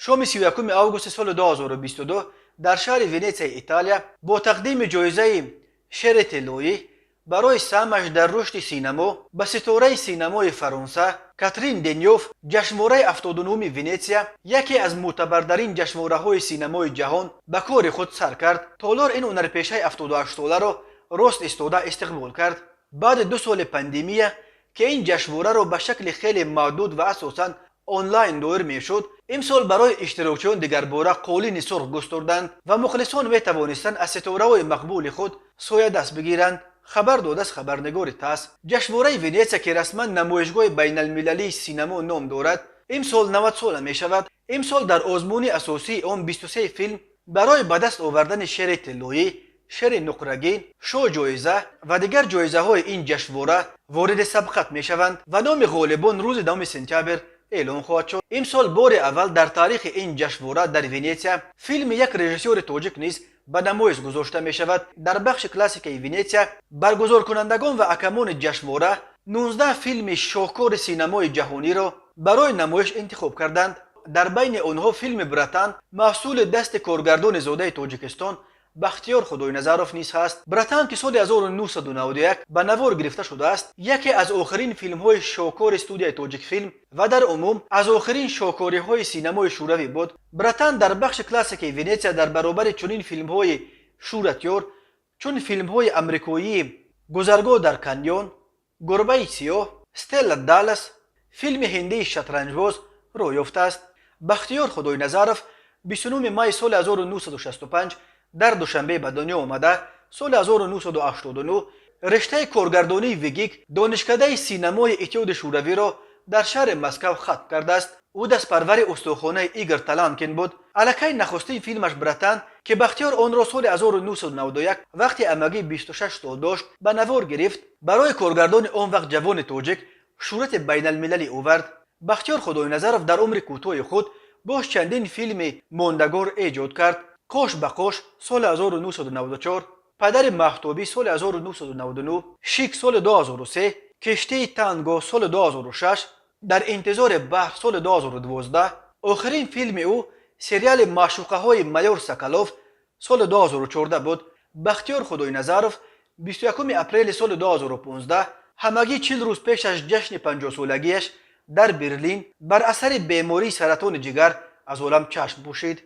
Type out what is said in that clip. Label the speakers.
Speaker 1: Шоми 31 августи соли 2022 дар шаҳри Венетсияи Италия бо тақдими ҷоизаи Шери тиллоӣ барои саҳмаш дар рушди синамо ба ситораи синамои Фаронса Катрин Денёв, ҷашнвораи 79-уми Венетсия, яке аз мӯътабартарин ҷашнвораҳои синамои ҷаҳон, ба кори худ сар кард. Толор ин ҳунарпешаи 78-соларо рост истода истиқбол кард. Баъди 2 соли пандемия, ки ин ҷашнвораро ба шакли хеле маҳдуд ва асосан онлайн доир мешуд, имсол барои иштирокчиён дигарбора қолини сурх густурданд ва мухлисон метавонистанд аз ситораҳои мақбули худ соядаст бигиранд, хабар додааст хабарнигори ТАСС. Ҷашнвораи Венетсия, ки расман Намоишгоҳи байналмилалии синамо ном дорад, имсол 90 сола мешавад. Имсол дар озмуни асосии он 23 филм барои ба даст овардани Шери тиллоӣ, Шери нуқрагин, шоҳ ҷоиза ва дигар ҷоизаҳои ин ҷашнвора вориди сабқат мешаванд ва номи ғолибон рӯзи 10 сентябр эълон хоҳад шуд. Имсол бори аввал дар таърихи ин ҷашнвора дар Венетсия филми як режиссёри тоҷик низ ба намоиш гузошта мешавад. Дар бахши классикаи Венетсия баргузоркунандагон ва ҳакамони ҷашнвора 19 филми шоҳкори синамои ҷаҳониро барои намоиш интихоб карданд. Дар байни онҳо филми «Братан», маҳсули дасти коргардони зодаи Тоҷикистон Бахтиёр Худойназаров низ ҳаст. «Братан», ки соли 1991 ба навор гирифта шудааст, яке аз охирин филмҳои шоҳкори студияи «Тоҷикфилм» ва дар умум аз охирин шоҳкориҳои синамои шӯравӣ буд. «Братан» дар бахши классикаи Венетсия дар баробари чунин филмҳои шӯҳратёр, чун филмҳои амрикоии «Гузаргоҳ дар каньон», «Гурбаи сиёҳ», «Стелла Даллас», филми ҳиндии «Шатранҷбоз» роҳ ёфтааст. Бахтиёр Худойназаров 29 май соли 1965 дар Душанбе ба дунё омада, соли 1989 рештаи коргардонии ВГИК, Донишкадаи синамои Иттиҳоди Шӯравиро дар шаҳри Москав хатм кардааст. Ӯ дастпарвари устохонаи Игор Таланкин буд. Аллакай нахустин филмаш «Братан», ки Бахтиёр онро соли 1991 вақти ҳамагӣ 26 сол дошт ба навор гирифт, барои коргардони он вақт ҷавони тоҷик шӯҳрати байналмилалӣ овард. Бахтиёр Худойназаров дар умри кӯтоҳи худ боз чандин филми мондагор эҷод кард: «Қош ба қош» соли 1994, «Падари маҳтобӣ» соли 1999, «Шик» соли 2003, «Киштии танго» соли 2006, «Дар интизори баҳр» соли 2012. Охирин филми ӯ сериали «Маъшуқаҳои майор Соколов» соли 2014 буд. Бахтиёр Худойназаров 21 апрели соли 2015, ҳамагӣ 40 рӯз пеш аз ҷашни 50-солагиаш, дар Берлин бар асари бемории саратони ҷигар аз олам чашм пӯшид.